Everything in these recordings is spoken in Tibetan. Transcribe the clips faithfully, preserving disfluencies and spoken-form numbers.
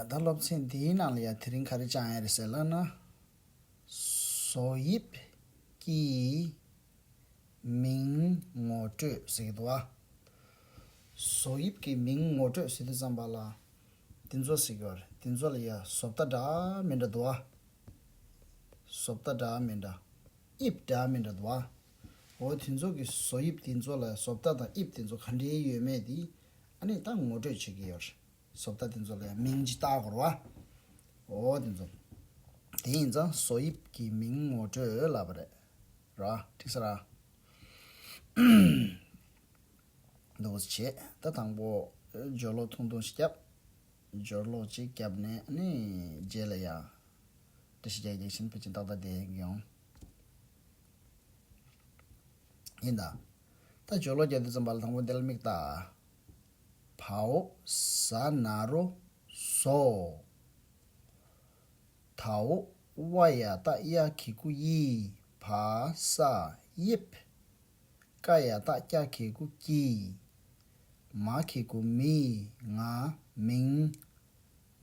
ཨ་ད་སློབ་ཚན་འདིའི་ནང་ལ་ཡ་དེ་རིང་ག་རེ་སྦྱང་ཡ་རེད་ཟེར་ལབ་ན། བཟོ་དབྱིབས་ཀྱི་མིང་ངོ་སྤྲོད་ཟེར་གྱི་འདུག་ཨ། བཟོ་དབྱིབས་ཀྱི་མིང་ངོ་སྤྲོད་ཟེར་དུས་ཙམ་པ་ལ། དེ་ཚོ་ཟེར་གྱི་ཡོད་རེད། དེ་ཚོ་ལ་ཡ་བཟོ་ལྟ་འདྲ་མི་འདྲ་འདུག་ཨ། བཟོ་ལྟ་འདྲ་མི་འདྲ། དབྱིབས་འདྲ་མི་འདྲ་འདུག་ཨ། འོ་དེ་ཚོ་གི་བཟོ་དབྱིབས་དེ་ཚོ་ལ་བཟོ་ལྟ་དང་དབྱིབས་དེ་ཚོ་ག་འདྲའི་ཡོད་མེད་དེ། ཨ་ནི་ད་ངོ་སྤྲོད་བྱེད་ཀྱི་ཡོད་རེད། བཟོ་ལྟ་དེ་ཚོ་ལ་མིང་ཅིག་བཏགས་དགོས་རེད་བ། འོ་དེ་ཚོ། དེ་ཡིན་ཙང་བཟོ་དབྱིབས་ཀྱི་མིང་ངོ་སྤྲོད་ལབ་པ་རེད། ར་འགྲིག་ས་ར། འདུག་བྱས། ད་དང་པོ་སྦྱོར་ཀློག་ཐུང་ཐུང་ཞིག་བརྒྱབ། སྦྱོར་ཀློག་ཅིག་བརྒྱབ་ནས་ནི་རྗེས་ལ་ཡང་འགྲེལ་བཤད་རྒྱག་རྒྱག་བཞིན་ཕལ་ཆེར་ཏག་ཏག་བསྡད་ཡོང་། ཡིན་ད། ད་སྦྱོར་ཀློག་རྒྱག་དུས་ཙམ་པ་ལ་དང་པོ་འདི་ལ་མིག་ལྟ། བའོ་ཟ་ན་རོ་བཟོ། དའོ་ཝ་ཡ་བཏགས་ཡ་གི་གུ་དབྱི། བ་ས་དབྱིབས། ཀ་ཡ་བཏགས་ཀྱ་གི་གུ་ཀྱི། མ་གི་གུ་མི། ང་། མིང་།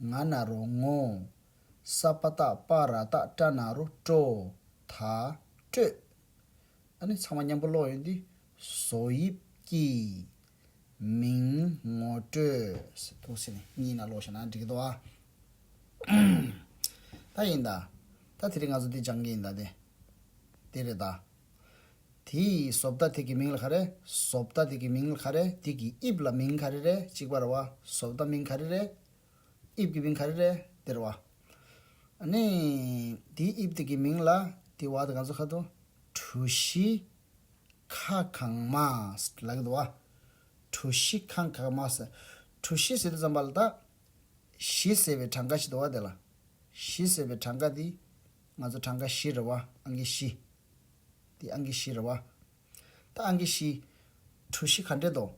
ང་ན་རོ་ངོ་། ས་པ་བཏགས་སྤ་ར་བཏགས་སྤྲ་ན་རོ་སྤྲོ། ད་སྤྲོད། ཨ་ནི་ཚང་མ་མཉམ་པོ་ཀློག་ཡོང་དུས། བཟོ་དབྱིབས་ཀྱི་མིང་ངོ་སྤྲོད་ཟེར་འདུག་ཟེར་ནས་གཉིས་ན་ཀློག་བྱས་ན་འགྲིག་གི་འདུག་ཨ། ད་ཡིན་ད། ད་དེ་རིང་ང་ཚོ་འདི་སྦྱང་གི་ཡིན་ད་དེ། དེ་རེད་ད། དེའི་བཟོ་ལྟ་དེ་གི་མིང་ལ་ག་རེ། བཟོ་ལྟ་དེ་གི་མིང་ལ་ག་རེ། དེ་གི་དབྱིབས་ལ་མིང་ག་རེ་རེད། གཅིག་པ་རེད་བ། བཟོ་ལྟ་མིང་ག་རེ་རེད། དབྱིབས་ཀྱི་མིང་ག་རེ་རེད། དེ་རེད་བ། ཨ་ནི། དེའི་དབྱིབས་དེ་གི་མིང་ལ། དེ་བ་དེ་ང་ཚོ་ཁ་ཐུག་གྲུ་བཞི་ཁ་གང་མ་ལབ་ཀྱི་འདུག་བ། གྲུ་བཞི་ཁ་གང་མ་ཟེར། གྲུ་བཞི་ཟེར་དུས་ཙམ་པ་ལ་ད། བཞི་ཟེར་བའི་གྲངས་ཀ་ཞིག་འདུག་བ་དེ་ལ། བཞི་ཟེར་བའི་གྲངས་ཀ་དེ། ང་ཚོ་གྲངས་ཀ་བཞི་རེད་བ། ཨང་ཀི་བཞི། དེ་ཨང་ཀི་བཞི་རེད་བ། ད་ཨང་ཀི་བཞི། གྲུ་བཞི་ག་འདྲས་འདུག་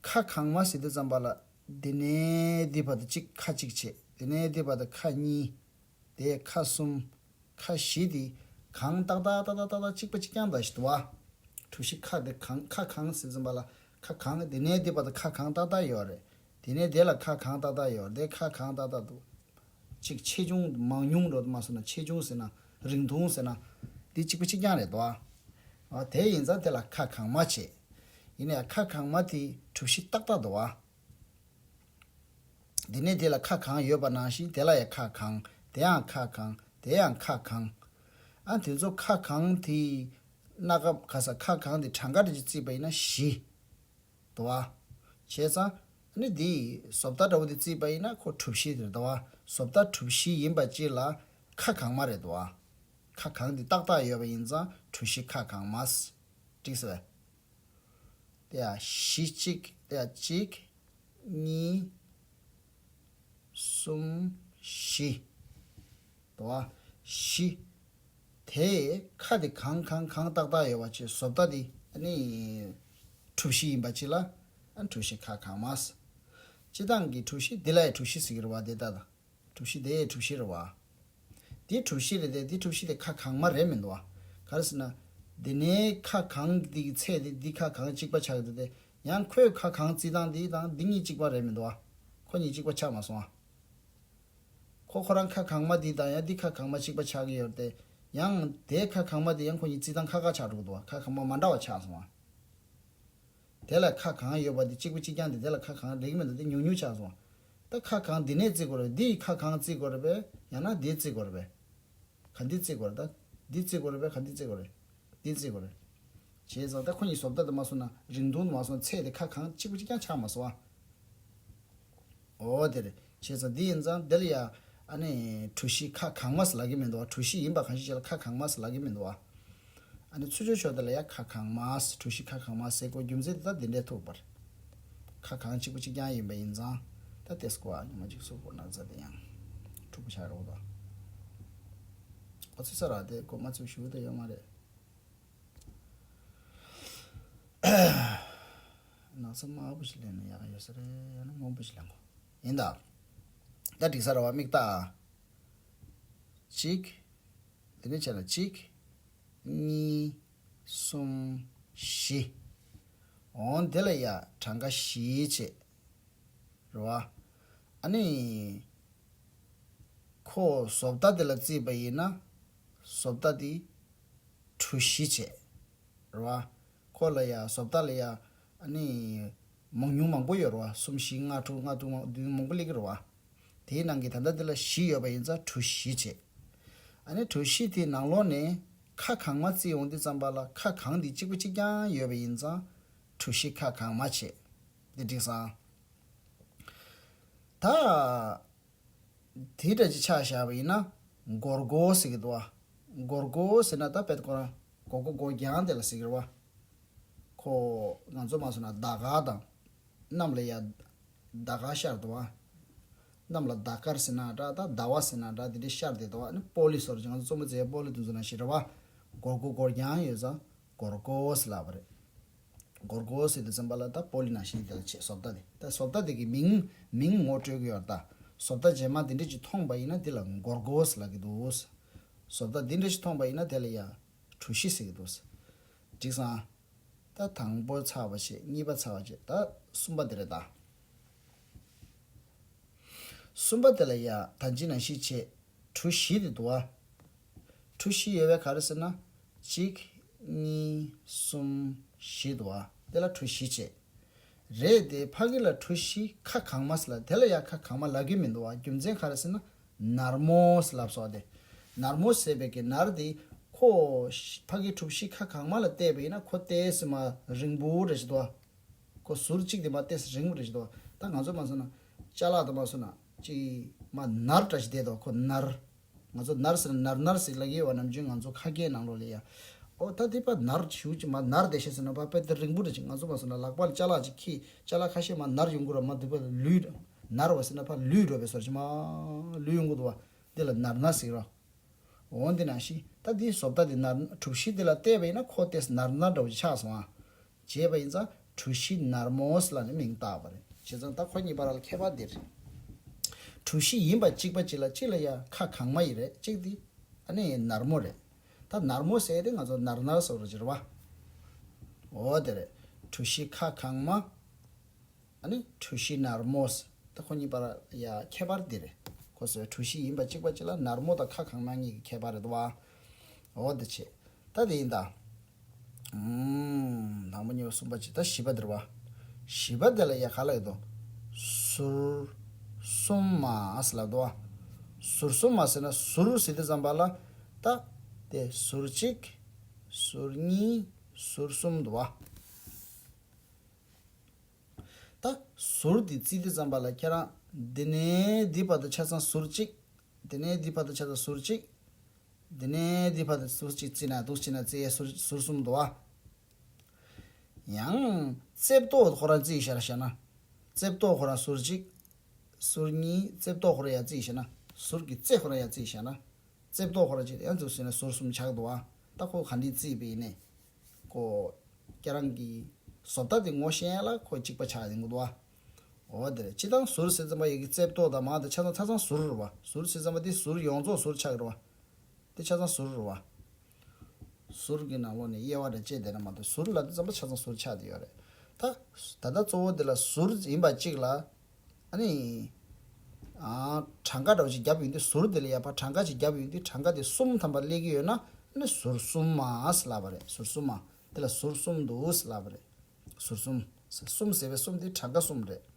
ཁ་གང་མ་ཟེར་དུས་ཙམ་པ་ལ། འདི་ནས་འདི་བར་དུ་གཅིག་ཁ་གཅིག་བྱས། འདི་ནས་འདི་བར་དུ་ཁ་གཉིས། དེ་ཁ་གསུམ། ཁ་བཞི་དེ་གང་ཏག་ཏག་ཏག་ཏག་ཏག་ཏག་གཅིག་པ་གཅིག་རྐྱང་འདྲ་ཞིག་འདུག་བ། གྲུ་བཞི་ཁ་དེ་གང་ཁ་གང་ཟེར་ཙམ་པ་ལ་ཁ་གང་། དེ་ནས་དེ་བར་དུ་ཁ་གང་ཏག་ཏག་ཡོད་རེད། དེ་ནས་དེ་ལ་ཁ་གང་ཏག་ཏག་ཡོད་རེད། དེ་ཁ་གང་ཏག་ཏག་འདུག་གཅིག་ཆེ་ཆུང་མང་ཉུང་འགྲོ་མ་སོང་ན། ཆེ་ཆུང་ཟེར་ན། རིང་ཐུང་ཟེར་ན། དེ་གཅིག་པ་གཅིག་རྐྱང་རེད་འདུག་བ། དེ་ཡིན་ཙང་དེ་ལ་ཁ་གང་མ་བྱེད། ཡིན་ནའི་ཁ་གང་མ་དེ་གྲུ་བཞི་ཏག་ཏག་འདུག་བ། དེ་ནས་དེ་ལ་ཁ་གང་ཡོད་པ་ནང་བཞིན་དེ་ལ་ཡང་ཁ་གང་། དེ་ཡང་ཁ་གང་། དེ་ཡང་ཁ་གང་། ཨ་དེ་ཚོ་ཁ་གང་དེ། སྣ་ཁ་ག་ས་ཁ་གང་དེ་གྲངས་ཀ་དེ་ཅིག་བརྩིས་པ་ཡིན་ན་བཞི། འདུག་བ། བྱས་ཙང་ཨ་ནི་དེ་བཟོ་ལྟ་འདྲ་བོ་དེ་བརྩིས་པ་ཡིན་ན་ཁོ་གྲུ་བཞི་དེ་རེད་འདུག་བ། བཟོ་ལྟ་གྲུ་བཞི་ཡིན་པ་ཅིག་ལ་ཁ་གང་མ་རེད་འདུག་བ། ཁ་གང་དེ་ཏག་ཏག་ཡོད་པ་ཡིན་ཙང་གྲུ་བཞི་ཁ་གང་མ། འགྲིག་སོང་བས། དེ་ཡང་བཞི་གཅིག་དེ་ཡང་གཅིག་གཉིས། གསུམ། བཞི། དོ། བཞི། དེ་ཁ་དེ་གང་གང་གང་ཏག་ཏག་ཡོད་པ་ཅིག་བཟོ་ལྟ་དེ་ཨ་ནི་གྲུ་བཞི་ཡིན་པ་ཅིག་ལ། ཨ་གྲུ་བཞི་ཁ་གང་མ། སྤྱིར་བཏང་གི་གྲུ་བཞི་འདི་ལ་ཡང་གྲུ་བཞི་ཟེར་གྱི་རེད་བ། དེ་ལྟ་དང་། གྲུ་བཞི་དེ་གྲུ་བཞི་རེད་བ། འདི་གྲུ་བཞི་རེད་དེ། འདི་གྲུ་བཞི་དེ་ཁ་གང་མ་རེད་མི་འདུག་བ། ག་རེ་ཟེར་ན། འདི་ནས་ཁ་གང་འདི་གི་ཚད་དེ་འདི་ཁ་གང་གཅིག་པ་ཆགས་འདུག་དེ། ཡང་ཁོས་ཁ་གང་བརྩི་སྟངས་འདི་དང་འདི་གཉིས་གཅིག་པ་རེད་མི་འདུག་བ། ཁོ་གཉིས་གཅིག་པ་ཆགས་མ་སོང་བ། ཁོ་ཁོ་རང་ཁ་གང་མ་འདི་དང་ཡང་འདི་ཁ་གང་མ་གཅིག་པ་ཆགས་ཀྱི་ཡོད་དེ། ཡང་དེ་ཁ་གང་མ་འདི་ཡང་ཁོ་གཉིས་བརྩི་སྟངས་ཁ་ཁ་ཆགས་འགྲོ་གི་འདུག་བ། ཁ་གང་མ་མ་འདྲ་བ་ཆགས་སོང་བ། དེ་ལ་ཁ་གང་ཡོད་པ་དེ་གཅིག་པ་གཅིག་རྐྱང་དེ། དེ་ལ་ཁ་གང་རེག་མི་འདུག་དེ་ཉུང་ཉུང་ཆགས་སོང་། ད་ཁ་གང་འདི་ནས་བརྩི་དགོས་རེད། འདི་ཡི་ཁ་གང་བརྩི་དགོས་རེད་པས། ཡང་ན་འདི་བརྩི་དགོས་རེད་པས། ག་འདི་བརྩི་དགོས་རེད། ད་འདི་བརྩི་དགོས་རེད་པས། ག་འདི་བརྩི་དགོས་རེད། འདི་བརྩི་དགོས་རེད། བྱས་ཙང་ད་ཁོ་གཉིས་བཟོ་ལྟ་དེ་མ་སོང་ན། རིང་ཐུང་དུ་མ་སོང་ཚད་དེ་ཁ་གང་གཅིག་པ་གཅིག་རྐྱང་ཆགས་མ་སོང་ཨ། འོ་དེ་རེད། བྱས་ཙང་འདི་ཡིན་ཙང་འདི་ལ་ཡ། ཨ་ནི་གྲུ་བཞི་ཁ་གང་མ་ཟེར་ལབ་ཀྱི་མི་འདུག་བ། གྲུ་བཞི་ཡིན་པ་གང་ཞིག་ཅིག་ལ་ཁ་གང་མ་ཟེར་ལབ་ཀྱི་མི་འདུག་བ། ཨ་ནི་ཚུར་སྦྱོར་ཕྱོགས་དེ་ལ་ཡ་ཁ་གང་མ་ཟེར། གྲུ་བཞི་ཁ་གང་མ་ཟེར་དགོས་རྒྱུ་མཚན་དེ་ད་འདི་འདྲས་ཐུག་པ་རེད། ཁ་གང་གཅིག་པ་གཅིག་རྐྱང་ཡིན་པ་ཡིན་ཙང་། ད་དེ་སྐོར་ཨ་ཉི་མ་གཅིག་སུ་གོ་ན་ཚ་དེ་ཡང་འཁྲུག་པོ་ཆགས་རོགས་དང་། ཨོ་ཙི་ས་ར་དེ་གོ་མ་ཚུགས་ཞུ་དེ་ཡོད་མ་རེད། ནགས་ཚལ་དམར་པོ་ཞིག་ལེན་ན་ཡག་ཡོད་ས་རེད། ཡང་ན་སྔོན་པོ་ཞིག་ལེན་དགོས་ཡིན་ད། ད་འགྲིག་ས་རེད་བ། མིག་ལྟ། གཅིག་དེ་ནས་བྱས་ན་གཅིག་གཉིས། གསུམ། བཞི། འོང་དེ་ལ་ཡ་གྲངས་ཀ་བཞི་བྱས། རེད་བ། ཨ་ནི། ཁོ་བཟོ་ལྟ་དེ་ལ་བརྩིས་པ་ཡིན་ན། བཟོ་ལྟ་དེ་གྲུ་བཞི་བྱས། རེད་བ། ཁོ་ལ་ཡ་བཟོ་ལྟ་ལ་ཡ་ཨ་ནི་མང་ཉུང་མང་པོ་ཡོད་རེད་བ། གསུམ་བཞི་ལྔ་དྲུག་ལྔ་དྲུག་ལྔ་བདུན་མང་པོ་སླེབས་ཀྱི་རེད་བ། དེའི་ནང་གི་ད་ལྟ་འདི་ལ་བཞི་ཡོད་པ་ཡིན་ཙང་གྲུ་བཞི་བྱས། ཨ་ནི་གྲུ་བཞི་དེའི་ནང་ལོགས་ནས་ཁ་གང་མ་བརྩིས་ཡོང་དུས་ཙམ་པ་ལ་ཁ་གང་དེ་གཅིག་པ་གཅིག་རྐྱང་ཡོད་པ་ཡིན་ཙང་གྲུ་བཞི་ཁ་གང་མ་བྱས། འདི་འགྲིག་སོང་། ད། དེ་འདྲ་ཅིག་ཆ་བཞག་པ་ཡིན་ན། སྒོར་སྒོར་ཟེར་གྱི་འདུག་བ། སྒོར་སྒོར་ཟེར་ན་ད་དཔེ་ཁོ་རང་སྒོར་སྒོར་སྒོར་རྐྱང་དེ་ལ་ཟེར་གྱི་རེད་བ། ཁོ་ང་ཚོ་མ་སོང་ན་ཟླ་སྐར་དང་། གནམ་ལ་ཡ་ཟླ་སྐར་ཤར་འདུག་བ། གནམ་ལ་ཟླ་སྐར་ཟེར་ན་འདྲ། ད་ཟླ་བ་ཟེར་ན་འདྲ། དེ་འདྲ་ཤར་བསྡད་འདུག་བ། ཨ་ནི་སྤོ་ལོ་སོགས་ཀྱི་ང་ཚོ་རྩོམ་པ་མཛད་སྤོ་ལོ་དེ་ཚོ་ནང་བཞིན་རེད་བ། སྒོར་སྒོར་སྒོར་རྐྱང་ཡོད་ཙང་། སྒོར་སྒོར་ཟེར་ལབ་པ་རེད། སྒོར་སྒོར་ཟེར་དུས་ཙམ་པ་ལ་ད་སྤོ་ལོ་ནང་བཞིན་དེ་ལ་བྱེད་བཟོ་ལྟ་དེ། ད་བཟོ་ལྟ་དེ་གི་མིང་མིང་ངོ་སྤྲོད་ཀྱི་ཡོད་རེད་ད། བཟོ་ལྟ་རྗེས་མ་དེ་འདྲ་ཅིག་མཐོང་པ་ཡིན་ན་དེ་ལ་སྒོར་སྒོར་ཟེར་ལབ་ཀྱི་འདུག། བཟོ་ལྟ་དེ་འདྲ་ཅིག་མཐོང་པ་ཡིན་ན་དེ་ལ་ཡ་གྲུ་བཞི་ཟེར་གྱི་འདུག། འགྲིག་སོང་། ད་དང་པོ་ཚར་བ་བྱས། གཉིས་པ་ཚར་བ་བྱས། ད་གསུམ་པ་དེ་རེད་ད། གསུམ་པ་དེ་ལ་ཡ་ད་ཅི་ནང་བཞིན་བྱས། གྲུ་བཞི་དེ་འདུག་བ། གྲུ་བཞི་ཡོད་པའི་ག་རེ་ཟེར་ན། གཅིག་གཉིས། གསུམ། བཞི་འདུག་བ། དེ་ལ་གྲུ་བཞི་བྱས། རེད་དེ་ཕ་གི་ལ་གྲུ་བཞི་ཁ་གང་མ་ཟེར་ལ་དེ་ལ་ཡ་ཁ་གང་མ་ལབ་ཀྱི་མི་འདུག་བ། རྒྱུ་མཚན་ག་རེ་ཟེར་ན། ནར་མོ་ཟེར་ལབ་སོང་བ་དེ། ནར་མོ་ཟེར་བའི་གི་ནར་དེ་ཁོ་ཕ་གི་གྲུ་བཞི་ཁ་གང་མ་ལ་བལྟས་པ་ཡིན་ན་ཁོ་ཏོག་ཙམ་མ་རིང་པོ་རེད་ཞིག་འདུག་བ། ཁོ་ཟུར་གཅིག་དེ་མ་ཏོག་ཙམ་རིང་པོ་རེད་ཞིག་འདུག་བ། ད་ང་ཚོ་མ་སོང་ན་ཅ་ལག་དང་མ་སོང་ན་ཅིག་མ་ནར་འདྲ་ཞིག་བསྡད་འདུག་ཁོ་ནར། ང་ཚོ་ནར་ཟེར་ན་ནར་ནར་ཟེར་ལབ་ཀྱི་ཡོད་བ། ནམ་རྒྱུན་ང་ཚོ་ཁ་སྐད་ནང་ལོགས་ལ་ཡ། ཨོ་ད་དེ་ཕར་ནར་ཞུ་ཅིག་མ་ནར་བསྡད་ཤག་ཟེར་ན་ཕར་དཔེ་དེ་རིང་པོ་འདྲ་ཅིག་ང་ཚོ་མ་སོང་ན་ལག་པ་ལ་ཅ་ལག་ཅིག་འཁྱེར། ཅ་ལག་ཁ་ཤས་མ་ནར་ཡོང་གི་རེད་བ། མ་འདུག་པ་ལུས་ནར་བ་ཟེར་ན་ཕར་ལུས་འགྲོ་བའི་བཟོ་འདྲ་ཅིག་མ་ལུས་ཡོང་གི་འདུག་བ། དེ་ལ་ནར་ནར་ཟེར་རོ། འོ་འདི་ནང་བཞིན་ད་འདིའི་བཟོ་ལྟ་འདི་ནར་གྲུ་བཞི་འདི་ལ་བལྟས་པ་ཡིན་ན་ཁོ་ཏོག་ཙམ་ནར་ནར་འདྲ་བོ་ཅིག་ཆགས་སོང་ཨ། བྱས་པ་ཡིན་ཙང་གྲུ་བཞི་ནར་མོ་ཟེར་ལབ་ནས་མིང་བཏགས་པ་རེད། བྱས་ཙང་ད་ཁོ་གཉིས་བར་ལ་ཁྱད་པར་འདི་རེད། གྲུ་བཞི་ཡིན་པ་གཅིག་པ་གཅིག་ལ་གཅིག་ལ་ཡ་ཁ་གང་མ་ཡིན་རེད། གཅིག་འདི་ཨ་ནི་ནར་མོ་རེད། ད་ནར་མོ་ཟེར་དེ་ང་ཚོ་ནར་ནར་ཟེར་བ་ཅིག་རེད་བ། འོ་དེ་རེད། གྲུ་བཞི་ཁ་གང་མ། ཨ་ནི་གྲུ་བཞི་ནར་མོ་ཟེར། ད་ཁོ་གཉིས་བར་ཡ་ཁྱད་པར་འདི་རེད། ཁོ་ཚོའི་གྲུ་བཞི་ཡིན་པ་གཅིག་པ་གཅིག་ལ་ནར་མོ་དང་ཁ་གང་མ་གཉིས་ཀྱི་ཁྱད་པར་རེད་དོ་བ། འོ་དེ་བྱས། ད་དེ་ཡིན་ད། ཨུམ། དང་པོ་གཉིས་པ་གསུམ་པ་བཅུ། ད་བཞི་པ་འདིར་བ། བཞི་པ་དེ་ལ་ཡ་ག་ལབ་ཀྱི་འདུག་ཟུར་གསུམ་མ་ཟེར་ལབ་འདུག་བ། ཟུར་གསུམ་མ་ཟེར་ན་ཟུར་ཟེར་དུས་ཙམ་པ་ལ། ད་དེ་ཟུར་གཅིག་ཟུར་གཉིས། ཟུར་གསུམ་འདུག་བ། ད་ཟུར་འདི་བརྩིས་དུས་ཙམ་པ་ལ་ཁྱེད་རང་འདི་ནས་འདི་བར་དུ་ཆ་ཚང་ཟུར་གཅིག་འདི་ནས་འདི་བར་དུ་ཆ་ཚང་ཟུར་གཅིག་འདི་ནས་འདི་བར་དུ་ཟུར་གཅིག་བརྩིས་ན་འདུག་བྱས་ན་བརྩི་ཡས་ཟུར་ཟུར་གསུམ་འདུག་ཨ། ཡང་རྩེབ་ཏོ་ཁོ་རང་བརྩིས་ཤར་བྱས་ན། རྩེབ་ཏོ་ཁོ་རང་ཟུར་གཅིག་ཟུར་གཉིས། རྩེབ་ཏོ་ཁོ་རང་ཡར་བརྩིས་བྱས་ན། ཟུར་གྱི་རྩེ་ཁོ་རང་ཡར་བརྩིས་བྱས་ན། རྩེབ་ཏོ་ཁོ་རང་གཅིག་ཡང་འདུག་ཟེར་ན་ཟུར་གསུམ་ཆགས་འདུག་ཨ། ད་ཁོ་ག་འདྲས་བརྩིས་པ་ཡིན་ནའི། ཁོ་ཁྱེད་རང་གི་བཟོ་ལྟ་དེ་ངོ་ཤེས་ཡ་ལ་ཁོ་གཅིག་པ་ཆགས་ཡོང་གི་འདུག་ཨ། འོ་དེ་རེད། སྤྱིར་བཏང་ཟུར་ཟེར་ཙམ་པ་ཡི་གེ་རྩེབ་ཏོ་དང་མ་དང་ཆ་ཚང་ཆ་ཚང་ཟུར་རེད་བ། ཟུར་ཟེར་ཙམ་པ་དེ་ཟུར་ཡོངས་རྫོགས་ཟུར་ཆགས་ཀྱི་རེད་བ། དེ་ཆ་ཚང་ཟུར་རེད་བ། ཟུར་གྱི་ནང་ལོགས་ནས་དབྱེ་བ་རེ་བཅད་བསྡད་ན་མ་གཏོགས་ཟུར་ལབ་དུས་ཙམ་པ་ཆ་ཚང་ཟུར་ཆགས་བསྡད་ཡོད་རེད། ད་ད་ལྟ་གཙོ་བོ་འདི་ལ་ཟུར་ཡིན་པ་གཅིག་ལ། ཨ་ནི། ཨ། གྲངས་ཀ་འདྲ་བོ་ཅིག་བརྒྱབ་ཡོང་དུས་ཟུར་དེ་ལ་ཡ་ཕར་གྲངས་ཀ་ཅིག་བརྒྱབ་ཡོང་དུས་གྲངས་ཀ་དེ་གསུམ་ཐམ་པ་སླེབས་ཀྱི་ཡོད་ན་ཨ་ནི་ཟུར་གསུམ་མ་ཟེར་ལབ་པ་རེད། ཟུར་གསུམ་མ། དེ་ལ་ཟུར་གསུམ་འདུག་ཟེར་ལབ་པ་རེད། ཟུར་གསུམ། གསུམ་ཟེར་བའི་གསུམ་དེ་གྲངས་ཀ་གསུམ་རེད།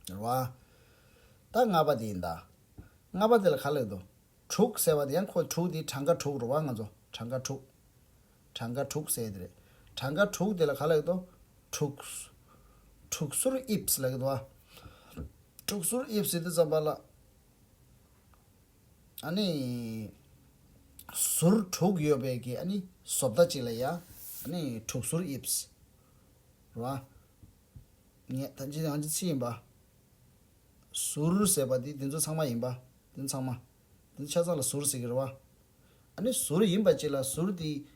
རེད་བ། ད་ལྔ་པ་དེ་ཡིན་ད། ལྔ་པ་དེ་ལ་ག་ལབ་འདུག་དྲུག་ཟེར་བ་དེ་ཡང་ཁོ་དྲུག་དེ་གྲངས་ཀ་དྲུག་རེད་བ། ང་ཚོ་གྲངས་ཀ་དྲུག་གྲངས་ཀ་དྲུག་ཟེར་དེ་རེད། གྲངས་ཀ་དྲུག་དེ་ལ་ག་ལབ་འདུག་དྲུག་དྲུག་ཟུར་དབྱིབས་ལབ་ཀྱི་འདུག་བ། དྲུག་ཟུར་དབྱིབས་ཟེར་དུས་ཙམ་པ་ལ། ཨ་ནི། ཟུར་དྲུག་ཡོད་པའི་གི་ཨ་ནི་བཟོ་ལྟ་ཅིག་ལ་ཡ། ཨ་ནི་དྲུག་ཟུར་དབྱིབས། རེད་བ། ངས་ད་ཅི་ཡང་ཅི་ཕྱི་ཡིན་པ། ཟུར་ཟེར་བ་འདི་འདི་ཚོ་ཚང་མ་ཡིན་པ། འདི་ཚང་མ། འདི་ཆ་ཚང་ལ་ཟུར་ཟེར་གི་རེད་བ། ཨ་ནི་ཟུར་ཡིན་པ་ཅིག་ལ་ཟུར་འདི།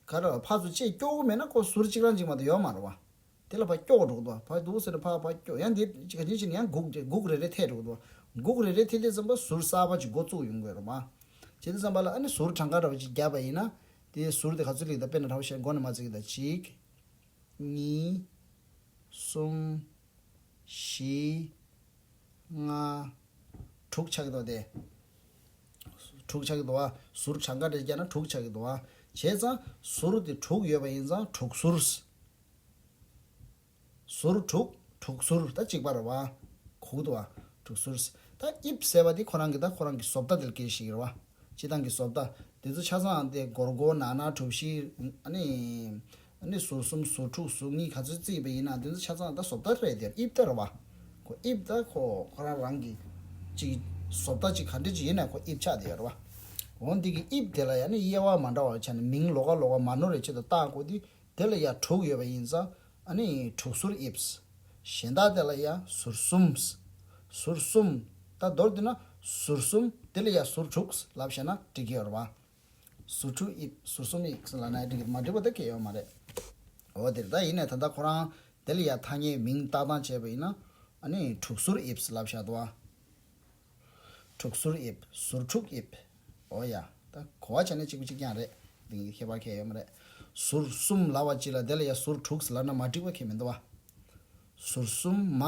ག་རེ་བ་ཕར་ཚུར་བཅད་སྐྱོ་བོ་མེད་ན་ཁོ་ཟུར་གཅིག་རང་གཅིག་མ་གཏོགས་ཡོད་མ་རེད་བ། དེ་ལ་ཕར་སྐྱོ་འགྲོ་གི་འདུག་ཕར་འདུག་ཟེར་ན་ཕར་ཕར་སྐྱོ། ཡང་འདི་གཅིག་ག་ཅིག་ཅིག་ནས་ཡང་སྒུག་དེ་སྒུག་རེ་རེ་ཐེབས་འགྲོ་གི་འདུག་སྒུག་རེ་རེ་ཐེབས་དུས་ཙམ་པ་ཟུར་གསར་པ་ཅིག་འགོ་བཙུགས་ཡོང་གི་རེད་མ། བྱེད་དུས་ཙམ་པ་ལ་ཨ་ནི་ཟུར་གྲངས་ཀ་འདྲ་བ་ཅིག་བརྒྱབ་པ་ཡིན་ན། དེ་ཟུར་དེ་ག་ཚོད་སླེབས་ཀྱི་འདུག་དཔེར་ན་གྲངས་བཤད་མགོ་ནས་མ་བརྩི་གི་འདུག་གཅིག་གཉིས། གསུམ། བཞི། ལྔ། དྲུག་ཆགས་ཀྱི་འདུག་སྟེ། དྲུག་ཆགས་ཀྱི་འདུག་བ། ཟུར་གྲངས་ཀ་རེ་བརྒྱབ་ན་དྲུག་ཆགས་ཀྱི་འདུག་བ། བྱས་ཙང་ཟུར་དེ་དྲུག་ཡོད་པ་ཡིན་ཙང་དྲུག་ཟུར། ཟུར་དྲུག་དྲུག་ཟུར་ད་གཅིག་པ་རེད་བ། གོ་གི་འདུག་བ། དྲུག་ཟུར། ད་དབྱིབས་ཟེར་བ་དེ་ཁོ་རང་གི་ད་ཁོ་རང་གི་བཟོ་ལྟ་དེ་ལ་སྐྱེལ་ཞིག་རེད་བ། སྤྱི་བཏང་གི་བཟོ་ལྟ། དེ་ཚོ་ཆ་ཚང་དེ་སྒོར་སྒོར་ནང་ན་གྲུ་བཞི། ཨ་ནི། ཨ་ནི་ཟུར་གསུམ་ཟུར་དྲུག་ཟུར་གཉིས་ག་ཚོད་བརྩིས་པ་ཡིན་ན་དེ་ཚོ་ཆ་ཚང་ད་བཟོ་ལྟ་རེད་དེ་དབྱིབས་ལྟ་རེད་བ། ཁོ་དབྱིབས་ད་ཁོ་ཁོ་རང་རང་གི་ཅིག་བཟོ་ལྟ་ཅིག་ག་འདྲ་ཅིག་ཡིན་ན་ཁོ་དབྱིབས་ཆགས་དེ་ཡོད་རེད་བ། འོ་འདི་གི་དབྱིབས་དེ་ལ་ཡང་ནི་དབྱེ་བ་མ་འདྲ་བ་ཆ་ནས་མིང་ལོགས་ཀ་ལོགས་ཀ་མ་ནོར་བའི་ཆེད་དུ་བཏགས་དགོས་དུས། དེ་ལ་ཡང་དྲུག་ཡོད་པ་ཡིན་ཙང་ཨ་ནི་དྲུག་ཟུར་དབྱིབས། གཞན་དག་དེ་ལ་ཡང་ཟུར་གསུམ། ཟུར་གསུམ། ད་མདོར་བསྡུས་ན་ཟུར་གསུམ་དེ་ལ་ཡང་ཟུར་དྲུག་ལབ་བྱས་ན་འགྲིག་གི་ཡོད་རེད་བ། ཟུར་དྲུག་དབྱིབས་ཟུར་གསུམ་དབྱིབས་ལབ་ན་འགྲིག་གི་མ་འགྲིག་པ་དེ་གལ་ཡོད་མ་རེད། འོ་དེ་རེད། ད་ཡིན་ནའི་ད་ལྟ་ཁོ་རང་དེ་ལ་ཡང་ཐ་སྙད་མིང་བཏགས་སྟངས་བྱས་པ་ཡིན་ན་ཨ་ནི་དྲུག་ཟུར་དབྱིབས་ལབ་བཞག་འདུག་བ། དྲུག་ཟུར་དབྱིབས། ཟུར་དྲུག་དབྱིབས། འོ་ཡ། ད་གོ་བ་ཆ་ནས་གཅིག་པ་གཅིག་རྐྱང་རེད། འདི་ཁྱད་པར་གང་ཡང་ཡོད་མ་རེད། ཟུར་གསུམ་ལབ་པ་ཅིག་ལ་དེ་ལ་ཡ་ཟུར་དྲུག་ལབ་ན་མ་འགྲིག་པ་གང་ཡང་མི་འདུག་བ། ཟུར་གསུམ་མ།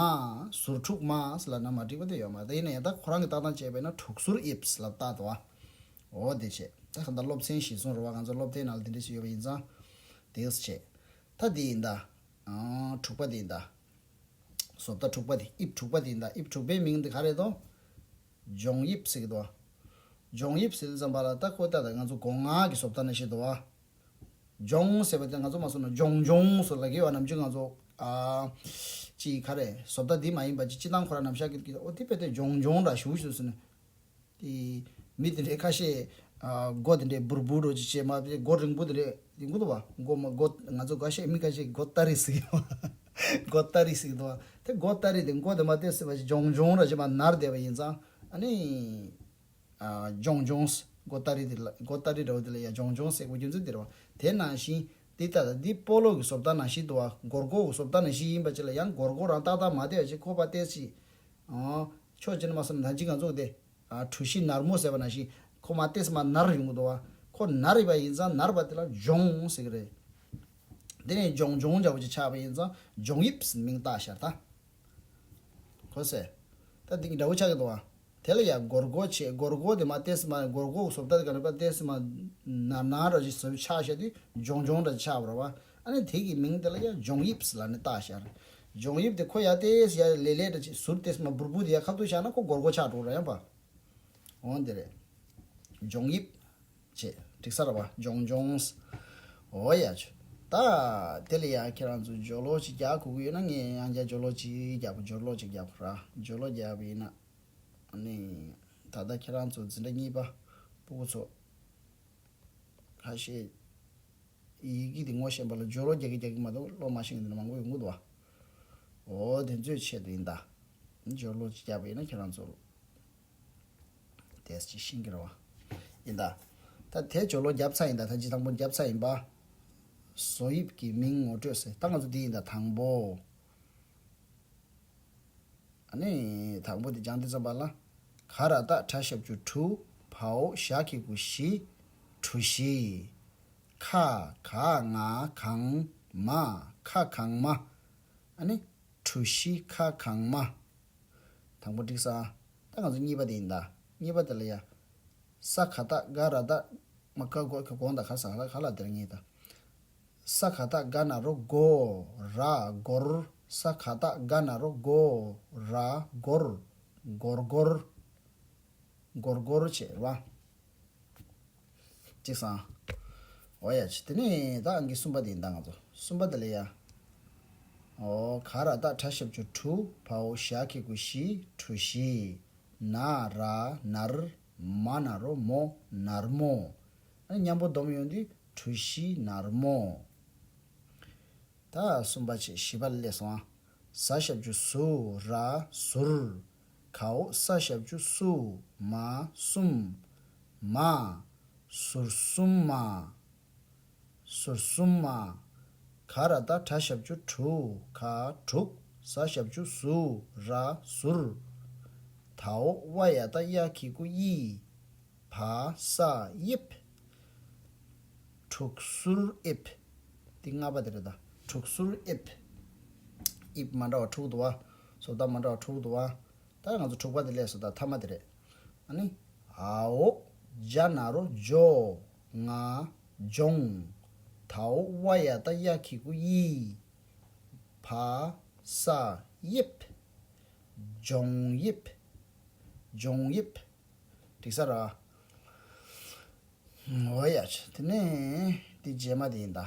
ཟུར་དྲུག་མ་ལབ་ན་མ་འགྲིག་པ་དེ་ཡོད་མ་རེད། ད་ཡིན་ན་ཡང་ད་ཁོ་རང་གི་ལྟ་སྟངས་བྱས་པས་ན་དྲུག་ཟུར་དབྱིབས་ལབ་བཏགས་འདུག་བ། འོ་དེ་བྱས། ད་གང་ལྟར་སློབ་ཚན་གཞིར་བཟུང་རེད་བ། ང་ཚོ་སློབ་དེབ་ནང་ལ་དེ་འདྲ་ཞིག་ཡོད་པ་ཡིན་ཙང་། དེ་བྱས། ད་འདི་ཡིན་ད། ཨང་། དྲུག་པ་འདི་ཡིན་ད། བཟོ་ལྟ་དྲུག་པ་དེ། དབྱིབས་དྲུག་པ་དེ་ཡིན་ད། དབྱིབས་དྲུག་པའི་མིང་དེ་ག་རེ་རེད་དོ། སྦྱོང་དབྱིབས་ཟེར་གྱི་འདུག་བ། སྦྱོང་དབྱིབས་ཟེར་དུས་ཙམ་པ་ལ་ད་ཁོ་ལྟ་ད་ང་ཚོ་སྒོ་ང་གི་བཟོ་ལྟ་ནང་བཞིན་འདུག་བ། སྦྱོང་ཟེར་བ་དེ་ང་ཚོ་མ་སོང་ན་སྦྱོང་སྦྱོང་སོགས་ལབ་ཀྱི་ཡོད་བ། ནམ་རྒྱུན་ང་ཚོ་ཨ་ཅིག་ག་རེ་བཟོ་ལྟ་འདི་མ་ཡིན་པ་ཅིག་སྤྱི་བཏང་ཁོ་རང་ནམ་ཞག་གི་ཨོ་དེ་དཔེ་དེ་སྦྱོང་སྦྱོང་འདྲ་ཞུ་ཞུ་ཟེར་ནས། དེ་མི་དེ་འདྲའི་ཁ་ཤས་ཨ་མགོ་དེ་འདྲའི་འབུར་འབུར་རོ་ཅིག་བྱས་མ་དེ་མགོ་རིང་པོ་དེ་འདྲའི་དེ་མགོ་འདུག་བ། མགོ་མ་མགོ་ང་ཚོ་ཁ་ཤས་མི་ཁ་ཤས་མགོ་སྟ་རེ་ཟེར་གྱི་ཡོད་བ། མགོ་སྟ་རེ་ཟེར་གྱི་འདུག་བ། དེ་མགོ་སྟ་རེ་དེ་མགོ་དེ་མ་བལྟས་ཟེར་བ་ཞིག་སྦྱོང་སྦྱོང་ར་ཅིག་མ་ནར་བསྡད་པ་ཡིན་ཙང་ཨ་ནི། ཨ་སྦྱོང་སྦྱོང་། མགོ་སྟ་རེ་དེ་ལ་མགོ་སྟ་རེ་འདྲ་བོ་དེ་ལ་ཡ་སྦྱོང་སྦྱོང་ཟེར་དགོས་རྒྱུ་མཚན་དེ་རེད་བ། དེ་ནང་བཞིན་འདི་ལྟ་ལ་འདི་སྤོ་ལོ་གི་བཟོ་ལྟ་ནང་བཞིན་འདུག་བ། སྒོར་སྒོར་གི་བཟོ་ལྟ་ནང་བཞིན་ཡིན་པ་ཅིག་ལ་ཡང་སྒོར་སྒོར་རང་ཏག་ཏག་མ་བལྟས་པ་ཅིག་ཁོ་པ་བལྟས་ཅིག་ཨ་ཕྱོགས་གཅིག་ནས་མ་སོང་ན་ད་ཅི་ང་ཚོ་དེ་ཨ་གྲུ་བཞི་ནར་མོ་ཟེར་བ་ནང་བཞིན་ཁོ་མ་བལྟས་མ་ནར་ཡོང་གི་འདུག་བ། ཁོ་ནར་ཡོད་པ་ཡིན་ཙང་ནར་བ་དེ་ལ་སྦྱོང་ཟེར་གི་རེད། དེ་ནས་སྦྱོང་སྦྱོང་འདྲ་བོ་ཅིག་ཆགས་པ་ཡིན་ཙང་སྦྱོང་དབྱིབས་མིང་བཏགས་ཤར་ད། གོ་སོང་། ད་འདི་གི་འདྲ་བོ་ཆགས་ཀྱི་འདུག་བ། དེ་ལ་ཡང་སྒོར་སྒོར་བྱས། སྒོར་སྒོར་དེ་མ་བལྟས་མ་སྒོར་སྒོར་བཟོ་ལྟ་ག་ནས་པ་བལྟས་མ་ནར་ནར་འདྲ་ཅིག་བཟོས་ཆགས་ཤར་དུས་སྦྱོང་སྦྱོང་འདྲ་ཆགས་པ་རེད་བ། ཨ་ནི་དེ་གི་མིང་དེ་ལ་ཡང་སྦྱོང་དབྱིབས་ལབ་ནས་བཏགས་ཤར། སྦྱོང་དབྱིབས་དེ་ཁོ་ཡར་བལྟས་ཡར་ལེ་ལེ་འདྲ་ཅིག་ཟུར་བལྟས་མ་འབུར་འབུར་དེ་ཡར་ཁ་ཐུག་བཞག་ན་ཁོ་སྒོར་སྒོར་ཆགས་འགྲོ་ར་ཡང་པ། འོ་འདི་རེད། སྦྱོང་དབྱིབས། བྱས། འགྲིག་ས་རེད་བ། སྦྱོང་སྦྱོང་། འོ་ཡ་ཆུ། ད་དེ་ལ་ཡ་ཁྱེད་རང་ཚོ་སྦྱོར་ཀློག་ཅིག་རྒྱག་དགོས་ཀྱི་ཡོད་ན་ངས་ཡང་བསྐྱར་སྦྱོར་ཀློག་ཅིག་རྒྱག་དགོས། སྦྱོར་ཀློག་ཅིག་རྒྱག་དགོས་ར། སྦྱོར་ཀློག་རྒྱག་པ་ཡིན་ན། ཨ་ནི། ད་ལྟ་ཁྱེད་རང་ཚོ་འཛིན་གྲྭ་གཉིས་པ་ཕྲུ་གུ་ཚོ། ཁ་ཤས། ཡི་གེ་དེ་ངོ་ཤེས་པ་ལ་སྦྱོར་ཀློག་རྒྱག་གི་རྒྱག་གི་མ་གཏོགས་ཀློག་མ་ཤེས་མཁན་དེ་འདྲ་མང་པོ་ཡོང་གི་འདུག་བ། འོ་དེ་ཚོའི་ཆེད་དུ་ཡིན་ད། སྦྱོར་ཀློག་ཅིག་བརྒྱབ་པ་ཡིན་ན་ཁྱེད་རང་ཚོར་དེ་ཅིག་ཤེས་ཀྱི་རེད་བ། ཡིན་ད། ད་དེ་སྦྱོར་ཀློག་བརྒྱབ་ཚར་ཡིན་ད། ད་སྤྱིར་དང་པོ་བརྒྱབ་ཚར་ཡིན་པ། བཟོ་དབྱིབས་ཀྱི་མིང་ངོ་སྤྲོད་ཟེར། ད་ང་ཚོ་འདི་ཡིན་ད་དང་པོ། ཨ་ནི་དང་པོ་དེ་སྦྱང་དུས་ཙམ་པ་ལ། ག་ར་བཏགས་གྲ་ཞབས་ཀྱུ་གྲུ། བ་འོག་ཞ་གི་གུ་ཞི། གྲུ་བཞི། ཁ་ག་ང་གང་། མ་ཁ་གང་མ། ཨ་ནི་གྲུ་བཞི་ཁ་གང་མ། དང་པོ་འགྲིག་སོང་། ད་ང་ཚོ་གཉིས་པ་དེ་ཡིན་ད། གཉིས་པ་དེ་ལ་ཡ། ས་ག་བཏགས་སྒ་ར་བཏགས། མ་ཀ་གོ་ཁ་གོང་དང་ག་ས་ག་ལ་ག་ལ་དེར་ངེས་ད། ས་ག་བཏགས་སྒ་ན་རོ་སྒོ། ར་སྒོར། ས་ག་བཏགས་སྒ་ན་རོ་སྒོ། ར་སྒོར། སྒོར་སྒོར། སྒོར་སྒོར་བྱེད་ར། གཅིག་སང་། འོ་ཡ་ཆི། དེ་ནས་ད་ཨང་ཀི་གསུམ་པ་དེ་ཡིན་ད་ང་ཚོ། གསུམ་པ་དེ་ལ་ཡ། འོ་ག་ར་བཏགས་གྲ་ཞབས་ཀྱུ་གྲུ། བ་འོག་ཞ་གི་གུ་ཞི། གྲུ་བཞི། ན་ར་ནར། མ་ན་རོ་མོ། ནར་མོ། ཨ་ནི་མཉམ་པོ་སྡོམ་ཡོང་དུས་གྲུ་བཞི་ནར་མོ། ད་གསུམ་པ་བྱས། བཞི་པ་ལ་སླེབས་སོང་ཨ། ཟ་ཞབས་ཀྱུ་ཟུ། ར་ཟུར། ག་འོག་ས་ཞབས་ཀྱུ་སུ། མ་གསུམ། མ། ཟུར་གསུམ་མ། ཟུར་གསུམ་མ། ག་ར་བཏགས་གྲ་ཞབས་ཀྱུ་གྲུ། ག་དྲུག་ཟ་ཞབས་ཀྱུ་ཟུ། ར་ཟུར། ད་འོག་ཝ་ཡ་བཏགས་ཡ་གི་གུ་དབྱི། བ་ས་དབྱིབས། དྲུག་ཟུར་དབྱིབས། འདི་ལྔ་པ་དེ་རེད་ད། དྲུག་ཟུར་དབྱིབས། དབྱིབས་མ་འདྲ་བ་དྲུག་འདུག་བ། བཟོ་ལྟ་མ་འདྲ་བ་དྲུག་འདུག་བ། ད་ང་ཚོ་དྲུག་པ་དེ་སླེབས་སོང་ད། ཐ་མ་དེ་རེད། ཨ་ནི། འ་འོག་ཇ་ན་རོ་ཇོ། ང་། ལྗོངས། དའོ་ཝ་ཡ་བཏགས་ཡ་གི་གུ་དབྱི། བ་ས་དབྱིབས། ལྗོངས་དབྱིབས། ལྗོངས་དབྱིབས། འགྲིག་ས་ར། འོ་ཡ། དེ་ནས་དེ་རྗེས་མ་དེ་ཡིན་ད།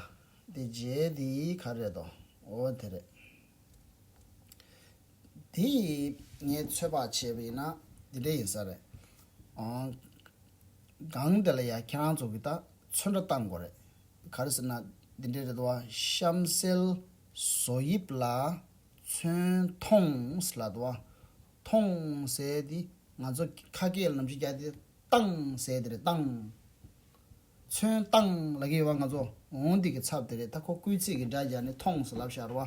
དེ་རྗེས་དེ་ག་རེད་དོ། འོ་དེ་རེད། དེ་ངས་ཚོད་དཔག་བྱས་པ་ཡིན་ན་འདི་འདྲ་ཡིན་ས་རེད། ཨང་། སྒང་དེ་ལ་ཡ་ཁྱེད་རང་ཚོ་གི་ད་ཚོན་ཁྲ་བཏང་དགོས་རེད། ག་རེ་ཟེར་ན་འདི་འདྲ་རེད་དོ། གཤམ་གསལ་བཟོ་དབྱིབས་ལ་ཚོན་མཐོངས་ལབ་དོ། མཐོངས་ཟེར་དེ་ང་ཚོ་ཁ་སྐད་ལ་ནམ་རྒྱུན་རྒྱག་དེ་བཏང་ཟེར་དེ་རེད། བཏང་། ཚོན་བཏང་ལབ་ཀྱི་ཡོད་པ། ང་ཚོ་འོང་འདི་གི་ཚབ་དེ་རེད། ད་ཁོ་སྐུལ་ཚིག་གི་སྒྲ་སྦྱར་ནས་མཐོངས་ལབ་ཤག་རེད་བ།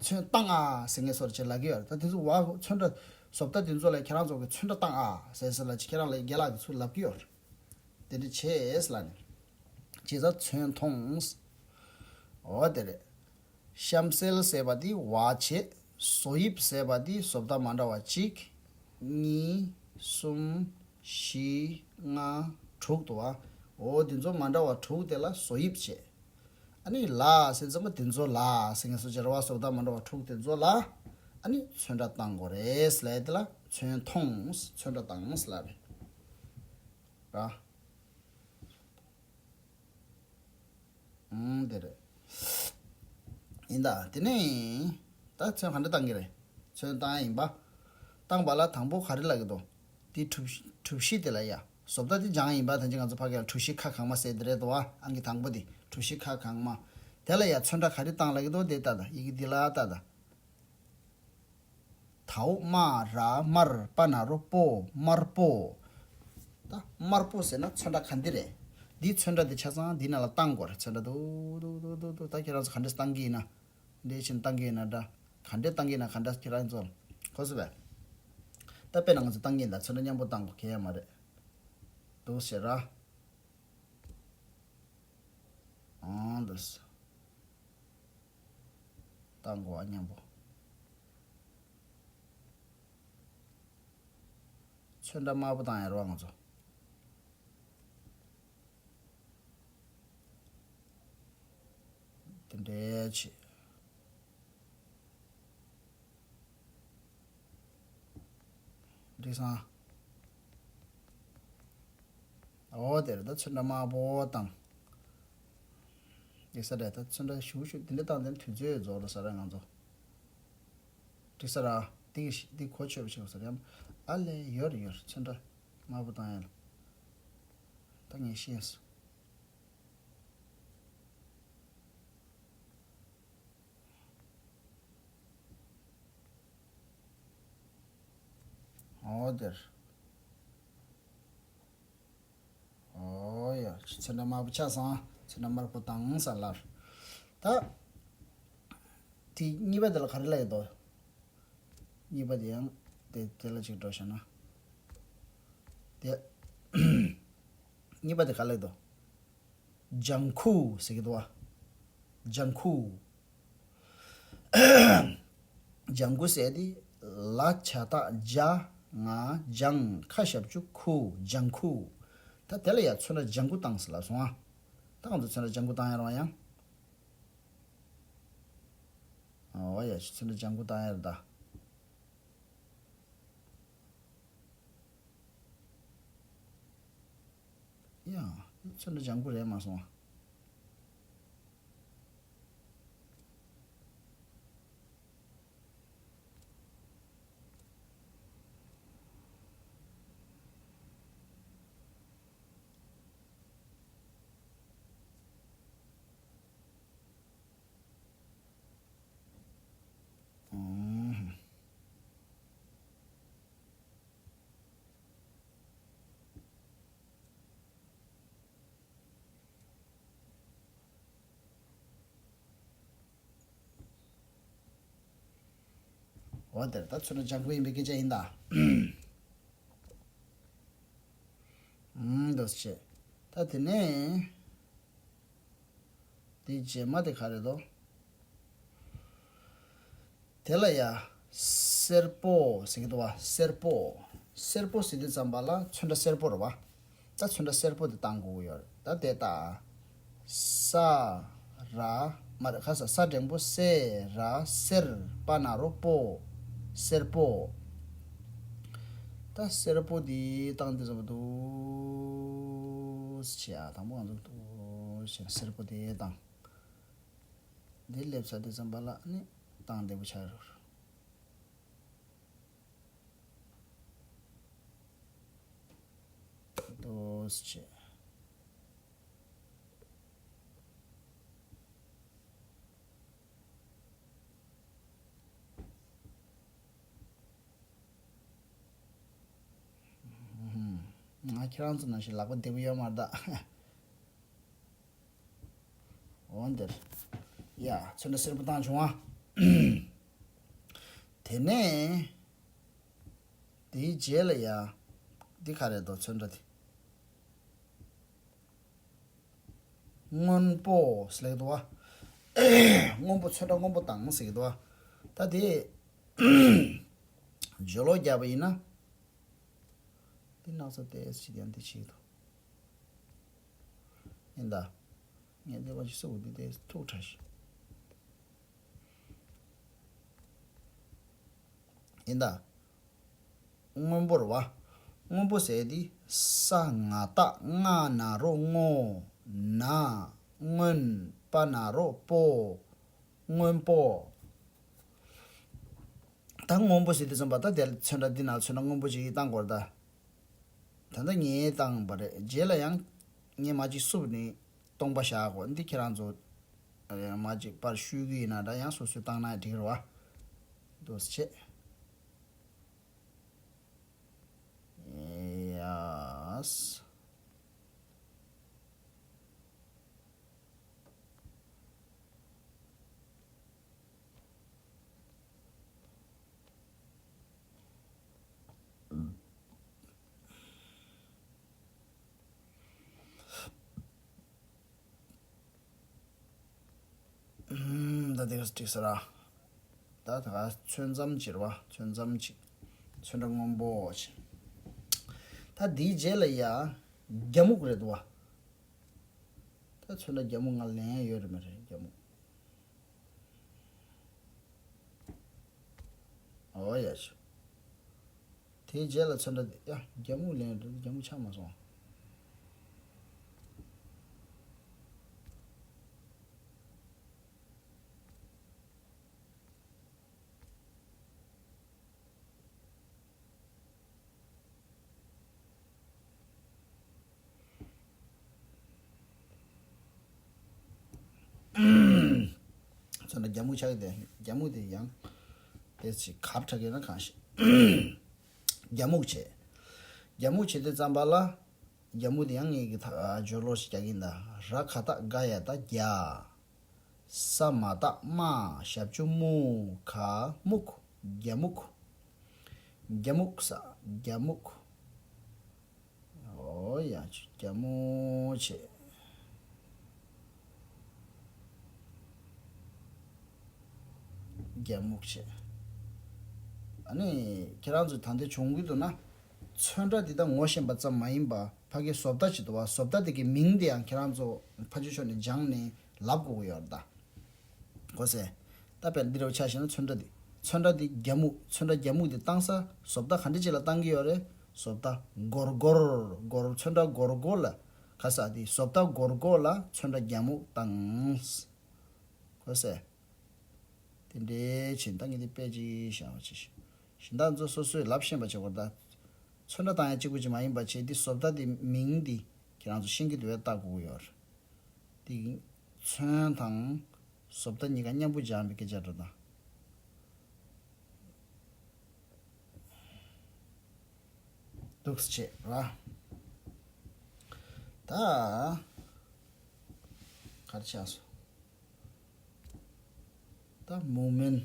ཚོན་བཏང་ཨ་ཟེར་མཁན་བཟོ་འདྲ་ཅིག་ལབ་ཀྱི་ཡོད་རེད། ད་དེ་ཚོ་བ་ཚོན་ཁྲ་བཟོ་ལྟ་དེ་ཚོ་ལ་ཁྱེད་རང་ཚོ་གི་ཚོན་ཁྲ་བཏང་ཨ་ཟེར་ཟེར་ལབ་ཅིག་ཁྱེད་རང་ལ་རྒན་ལགས་དེ་ཚོ་ལབ་ཀྱི་ཡོད་རེད། དེ་འདྲ་བྱས་ལབ་ནས། བྱས་ཙང་ཚོན་མཐོངས། འོ་དེ་རེད། གཤམ་གསལ་ཟེར་བ་དེ་བ་བྱས། བཟོ་དབྱིབས་ཟེར་བ་དེ་བཟོ་ལྟ་མ་འདྲ་བ་གཅིག་གཉིས། གསུམ། བཞི། ལྔ། དྲུག་འདུག་བ། འོ་དེ་ཚོ་མ་འདྲ་བ་དྲུག་དེ་ལ་བཟོ་དབྱིབས་བྱས། ཨ་ནི་ལ་ཟེར་ཙམ་པ་དེ་ཚོ་ལ་ཟེར་མཁན་བཟོ་འདྲ་བ། བཟོ་ལྟ་མ་འདྲ་བ་དྲུག་དེ་ཚོ་ལ་ཨ་ནི་ཚོན་ཁྲ་བཏང་དགོས་རེད་ལབ་ཡ་དེ་ལ་ཚོན་མཐོངས། ཚོན་ཁྲ་བཏངས་ལབ་རེད། ར། ཨང་། དེ་རེད། ཡིན་ད། དེ་ནས་ད་ཚོན་ག་འདྲ་བཏང་གི་རེད། ཚོན་བཏང་ཡ་ཡིན་པ། བཏང་པ་ལ་དང་པོ་ག་རེ་ལབ་ཀྱི་འདུག་དེ་གྲུ་གྲུ་བཞི་དེ་ལ་ཡ། བཟོ་ལྟ་དེ་སྦྱངས་ཡིན་པ། ད་ཅི་ང་ཚོ་ཕ་གི་ལ་གྲུ་བཞི་ཁ་གང་མ་ཟེར་དེ་རེད་དོ། ཨང་གི་དང་པོ་དེ་གྲུ་བཞི་ཁ་གང་མ། དེ་ལ་ཡ་ཚོན་ཁྲ་ག་རེ་བཏང་ལབ་ཀྱི་འདུག་དེ་ལྟ་ད། ཡི་གེ་འདི་ལ་ལྟ་ད། དའོ་དམར་ར་དམར། པ་ན་རོ་པོ། དམར་པོ། ད་དམར་པོ་ཟེར་ན་ཚོན་ཁྲ་ག་འདི་རེད། འདིའི་ཚོན་ཁྲ་འདི་ཆ་ཚང་འདི་ནང་ལ་བཏང་དགོས་རེད། ཚོན་ཁྲ་འདུག་འདུག་འདུག་འདུག་ད་ཁྱེད་རང་ཚོ་ག་འདྲས་བཏང་གི་ཡིན་ན། འདྲས་ཕྱིན་བཏང་གི་ཡིན་ན་འདྲ། ག་འདྲས་བཏང་གི་ཡིན་ན་ག་འདྲ་ཁྱེད་རང་ཚོ་གོ་སོང་བས། ད་དཔེར་ན་ང་ཚོ་བཏང་གི་ཡིན་ད། ཚོན་ཁྲ་མཉམ་པོ་བཏང་དགོས་གལ་ཡང་མ་རེད། འདུག་ཟེར་ར། ཨང་། འདུག་སེ། བཏང་དགོས་པ་མཉམ་པོ། ཚོན་ཁྲ་དམར་པོ་བཏང་ཡ་རེད་བ་ང་ཚོ། དེ་འདྲའི་ཆེ། འགྲིག་སོང་། འོ་དེ་རེད། ད་ཚོན་ཁྲ་དམར་པོ་བཏང་། འགྲིག་ས་རེད། ད་ཚོན་ཁྲ་ཞུ་ཞུ་དེ་འདྲ་བཏང་དེ་དུས་ཚོད་རྫོགས་འགྲོ་ས་རེད་ང་ཚོ། འགྲིག་ས་ར། འདི་གི་འདི་གོ་ཆོད་པ་ཞིག་ཡོད་ས་རེད་ཡ། ཨ་ལས། ཡོད་རེད་ཡོད་རེད། ཚོན་ཁྲ་དམར་པོ་བཏང་ཡ་ལ། ད་ངས་ཤེས་སོང་། འོ་དེར། འོ་ཡ། ཚོན་ཁྲ་དམར་པོ་ཆགས་སོང་། ཚོན་ཁྲ་དམར་པོ་བཏང་ས་ལར། ད་དེ་གཉིས་པ་དེ་ལ་ག་རེ་ལབ་ཡོད་དོ། གཉིས་པ་དེ་ཡང་དེ་དེ་ལ་ཅིག་འགྲོ་བྱས་ན། དེ་གཉིས་པ་དེ་ག་ལབ་ཡོད་དོ། ལྗང་ཁུ་ཟེར་གྱི་འདུག་བ། ལྗང་ཁུ། ལྗང་ཁུ་ཟེར་དེ། ལ་བྱ་བཏགས་ལྗ། ང་། ལྗང་། ཁ་ཞབས་ཀྱུ་ཁུ། ལྗང་ཁུ། ད་དེ་ལ་ཡ་ཚོན་ཁྲ་ལྗང་ཁུ་བཏང་ཟེར་ལབ་སོང་ཨ། ད་ང་ཚོ་ཚོན་ཁྲ་ལྗང་ཁུ་བཏང་ཡ་རང་ཡང་། འོ་ཡ། ཚོན་ཁྲ་ལྗང་ཁུ་བཏང་ཡ་རེད་ད། ཡ། ཚོན་ཁྲ་ལྗང་ཁུ་རེད་མ་སོང་ཨ། ཨང་། འོ་དེར་ད་ཚོན་ཁྲ་ལྗང་ཁུ་ཡིན་པའི་སྐད་ཆ་ཡིན་ད། ཨང་། འདུག་སེ་བྱས། ད་དེ་ནས་དེ་རྗེས་མ་དེ་ག་རེ་འདུག་དེ་ལ་ཡ་སེར་པོ་ཟེར་གྱི་འདུག་བ། སེར་པོ། སེར་པོ་ཟེར་དུས་ཙམ་པ་ལ་ཚོན་ཁྲ་སེར་པོ་རེད་བ། ད་ཚོན་ཁྲ་སེར་པོ་དེ་བཏང་དགོས་ཀྱི་ཡོད་རེད། ད་དེ་ལྟ། ས་ར། མ་རེད། ཁ་ས་ས་འགྲེང་བུ་སེ་ར་སེར། པ་ན་རོ་པོ། སེར་པོ། ད་སེར་པོ་དེ་བཏང་དེ་ཙམ་པ་འདུག་བྱས། ཨ། དང་པོ་ང་ཚོ་འདུག་བྱས་ན་སེར་པོ་དེ་བཏང་། འདི་སླེབས་ཚར་དུས་ཙམ་པ་ལ་ནི་བཏང་བདེ་པོ་ཆགས་རེད། འདུག་བྱས། ང་ཁྱེད་རང་ཚོ་ནང་བཞིན་ལག་པ་བདེ་པོ་ཡོད་མ་རེད་ད། འོ་འདིར། ཡ། ཚོན་ཁྲ་སེར་པོ་བཏང་བྱུང་ཨ། དེ་ནས། དེའི་རྗེས་ལ་ཡ། འདི་ག་རེ་འདུག་ཚོན་ཁྲ་དེ། སྔོན་པོ་ཟེར་གྱི་འདུག་བ། སྔོན་པོ། ཚོན་ཁྲ་སྔོན་པོ་བཏང་ཟེར་གྱི་འདུག་བ། ད་དེ། བརྗོད་ཀློག་བརྒྱབ་པ་ཡིན་ན། འདི་སྣག་ཚ་ཏོག་ཙམ་ཅིག་ཀྱང་འདི་བྱེད་ཀྱི་འདུག་ཡིན་ད། ངས་འདི་བ་ཞིག་སུ་འདི་ཏོག་ཙམ་ཐུག་ཕྲ་ཞིག་ཡིན་ད། སྔོན་པོ་རེད་བ། སྔོན་པོ་ཟེར་དེ། ས་ང་བཏགས་སྔ་ན་རོ་སྔོ། ན། སྔོན། པ་ན་རོ་པོ། སྔོན་པོ། ད་སྔོན་པོ་ཟེར་དུས་ཙམ་པ་ད་དེ་ཚོན་ཁྲ་འདི་ན་ཚོན་ཁྲ་སྔོན་པོ་ཅིག་བཏང་དགོས་རེད་ད། ད་ལྟ་ངས་བཏང་བ་རེད། རྗེས་ལ་ཡང་ངས་མ་ཅིག་བསུབས་ནས་སྟོང་པ་བཞག་གོ། འདི་ཁྱེད་རང་ཚོ་མ་ཅིག་པར་བཤུས་ཀྱི་ཡིན་ན་འདྲ། ཡང་སོ་སོས་བཏང་ན་འགྲིག་རེད་བ། འདུག་སེ་བྱེད། ཡ། ད་དེ་ག་འགྲིག་ས་ར། ད་ད་ག་ཚོན་ཙམ་ཅིག་རེད་བ། ཚོན་ཙམ་ཅིག་ཚོན་ཁྲ་སྔོན་པོ་ཅིག་ད་དེའི་རྗེས་ལ་ཡ། རྒྱ་སྨུག་རེད་འདུག་བ། ད་ཚོན་ཁྲ་རྒྱ་སྨུག་ང་ལེན་ཡོད་རེད་མ་རེད། རྒྱ་སྨུག་ཨོ་ཡ་ཤི། དེའི་རྗེས་ལ་ཚོན་ཁྲ་དེ། ཡ། རྒྱ་སྨུག་ལེན་རེད། རྒྱ་སྨུག་ཆགས་མ་སོང་། ཚོན་ཁྲ་རྒྱ་སྨུག་ཆགས་ཀྱི་དེ། རྒྱ་སྨུག་དེ་ཡང་དེ་ཅིག་གར་དྲག་གི་ན་གང་ཤེས། རྒྱ་སྨུག་བྱས། རྒྱ་སྨུག་བྱས་དུས་ཙམ་པ་ལ། རྒྱ་སྨུག་དེ་ཡང་ངེད་ཀྱི་ད་སྦྱོར་ཀློག་ཞིག་རྒྱག་གིན་ད། ར་ག་བཏགས་རྒ་ཡ་བཏགས་རྒྱ། ས་མ་བཏགས་སྨ། ཞབས་ཀྱུ་སྨུ། ག་སྨུག་རྒྱ་སྨུག་རྒྱ་སྨུག་ས། རྒྱ་སྨུག་ཨོ་ཡ། རྒྱ་སྨུག་བྱས། རྒྱ་སྨུག་བྱས། ཨ་ནི་ཁྱེད་རང་ཚོས་ད་ལྟ་བྱུང་གི་འདུག་ན། ཚོན་ཁྲ་འདི་དག་ངོ་ཤེས་པ་ཙམ་མ་ཡིན་པ། ཕ་གིའི་བཟོ་ལྟ་ཅིག་འདུག་བ། བཟོ་ལྟ་དེ་གི་མིང་དེ་ཡང་ཁྱེད་རང་ཚོ་ཕ་ཇོ་ཤོ་ནས་སྦྱངས་ནས་ལབ་དགོས་ཀྱི་ཡོད་རེད་ད། གོ་སོང་ངས། ད་དཔེར་འདི་འདྲ་བོ་ཆ་བཞག་ན་ཚོན་ཁྲ་འདི། ཚོན་ཁྲ་འདི་རྒྱ་སྨུག་ཚོན་ཁྲ་རྒྱ་སྨུག་འདི་བཏང་ས་བཟོ་ལྟ་ག་འདྲ་ཅིག་ལ་བཏང་གི་ཡོད་རེད། བཟོ་ལྟ་སྒོར་སྒོར་སྒོར། ཚོན་ཁྲ་སྒོར་སྒོར་ལ། ག་ས་འདི་བཟོ་ལྟ་སྒོར་སྒོར་ལ་ཚོན་ཁྲ་རྒྱ་སྨུག་བཏང་། གོ་སོང་ངས། དེ་འདྲའི་ཕྱིན་ད་ངས་འདི་དཔེ་ཅིག་བཞག་པ་ཅིག་གཞན་དག་ཚོ་སོ་སོས་ལབ་ཤེས་པ་བྱེད་དགོས་ད། ཚོན་ཁྲ་བཏང་ཡ་གཅིག་པུ་ཅིག་མ་ཡིན་པ་བྱས། འདི་བཟོ་ལྟ་འདི་མིང་འདི་ཁྱེད་རང་ཚོ་ཤེས་ཀྱི་འདུག་བས་ལྟ་དགོས་ཀྱི་ཡོད་རེད། དེ་ཚོན་དང་བཟོ་ལྟ་གཉིས་ཀ་མཉམ་པོ་སྦྱངས་པའི་སྐད་ཆ་འགྲོ་དང་། འདུག་སེ་བྱས་ར། ད་ག་རེ་ཆགས་སོང་། ད་སྨུག་སྨན།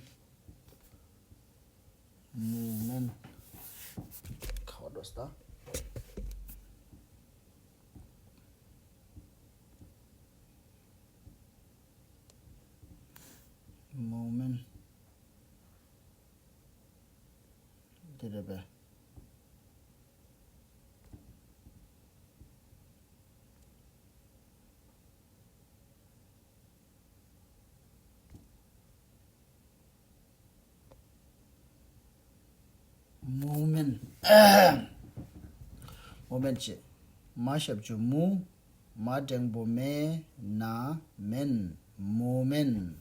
སྨུག་སྨན། ཁ་བ་འགྲོ་སོང་ད། སྨུག་སྨན། འདི་རེད་པས། མོ་མེན་ཊ་བྱེད། མ་ཞབས་ཀྱུ་མུ། མ་འགྲེང་བུ་མེ། ན། མེན། མོ་མེན།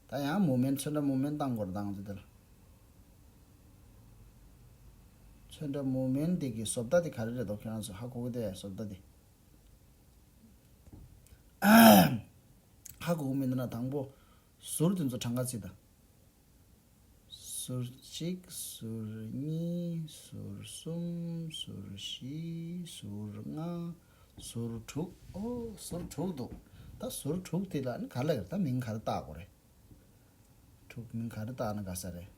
ད་ཡང་མོ་མེན་ཊ་ཚོན་ཁྲ་མོ་མེན་ཊ་བཏང་དགོས་རེད། ད་ང་ཚོ་དེ་ལ་ཚོན་ཁྲ་མོ་མེན་ཊ་དེ་གི་བཟོ་ལྟ་དེ་ག་རེ་རེད་འདུག་ཁྱེད་རང་ཚོ་ཧ་གོ་གི་འདུག་བཟོ་ལྟ་དེ། ཧ་གོ་གི་མི་འདུག་ན་དང་པོ་ཟུར་དེ་ཚོ་གྲངས་ཀ་བརྩིས་དང་། ཟུར་གཅིག་ཟུར་གཉིས། ཟུར་གསུམ། ཟུར་བཞི། ཟུར་ལྔ། ཟུར་དྲུག་ཨོ་ཟུར་དྲུག་འདུག་ད་ཟུར་དྲུག་དེ་ལ་ནི་ག་ལ་ཡོད། ད་མིང་ག་རེ་བཏགས་དགོས་རེད། དྲུག་མིང་ག་རེ་བཏགས་ན་དགའ་ས་རེད།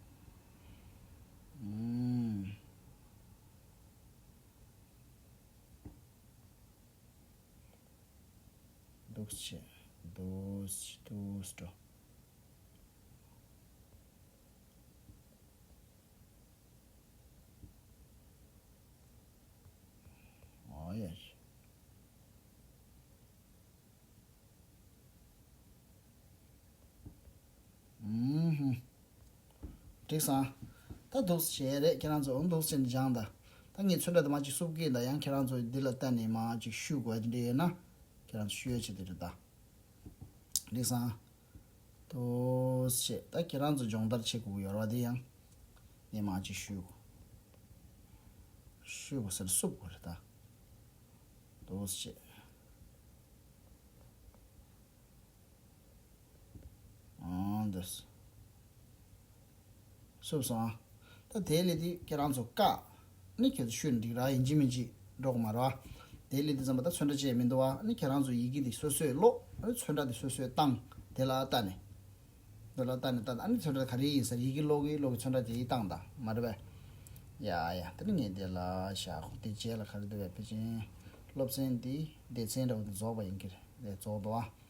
ཨུམ། འདུག་སེ། འདུག་སེ། འདུག་སེ་འགྲོ། ཨོ་ཡ། ཨུམ་ཧུམ། འགྲིག་སོང་། ད་འདུག་སེ་བྱས་རེད། ཁྱེད་རང་ཚོ་འདུག་སེ་བྱས་ནས་སྦྱངས་དང་། ད་ངས་ཚོན་ཁྲ་དེ་མར་ཅིག་བསུབ་གི་ཡིན། ད་ཡང་ཁྱེད་རང་ཚོ་འདི་ལ་བལྟས་ནས་མར་ཅིག་བཤུས་དགོས་དེ་འདྲ་ཡོད་ན། ཁྱེད་རང་ཚོ་བཤུས་ཡ་བྱེད་དེ་རེད་ད། འགྲིག་སོང་། འདུག་སེ་བྱས། ད་ཁྱེད་རང་ཚོ་སྦྱོང་བརྡར་བྱེད་དགོས་ཀྱི་ཡོད་རེད་བ། དེ་ཡང་ངས་མར་ཅིག་བཤུས་དགོས། བཤུས་དགོས་ཟེར་བསུབ་དགོས་རེད་ད། འདུག་སེ་བྱས། ཨང་འདུག་སེ། བསུབ་སོང་ཨ། ད་དེའི་ལས་དེ་ཁྱེད་རང་ཚོ་བཀག་ནི་ཁྱེད་ཚོ་བཤུས་ནས་འགྲིག་ར། ཡིན་གཅིག་མིན་གཅིག་འགྲོ་གི་མ་རེད་བ། དེའི་ལས་དེ་ཙམ་པ་ད་ཚོན་ཁྲ་བཅས་མི་འདུག་བ། ཨ་ནི་ཁྱེད་རང་ཚོ་ཡི་གེ་དེ་སོ་སོས་ཀློག་ཨ་ནི་ཚོན་ཁྲ་དེ་སོ་སོས་བཏང་། དེ་ལ་ལྟ་ནས། དེ་ལ་ལྟ་ནས་ལྟ། ཨ་ནི་ཚོན་ཁྲ་ག་རེ་ཡིན་ཟེར་ཡི་གེ་ཀློག་གི་ཀློག་གི་ཚོན་ཁྲ་དེ་ཡི་བཏང་ད་མ་རེད་པས། ཡ་ཡ། དེ་ནི་ངས་དེ་ལ་བཞག་གོ། དེ་རྗེས་ལ་ག་རེ་འདུག་བས། ཕལ་ཆེར་སློབ་ཚན་འདི་སྡེ་ཚན་འདྲ་བོ་དེ་རྫོགས་པ་ཡིན་གྱི་རེད། རྫོགས་འདུག་ཨ།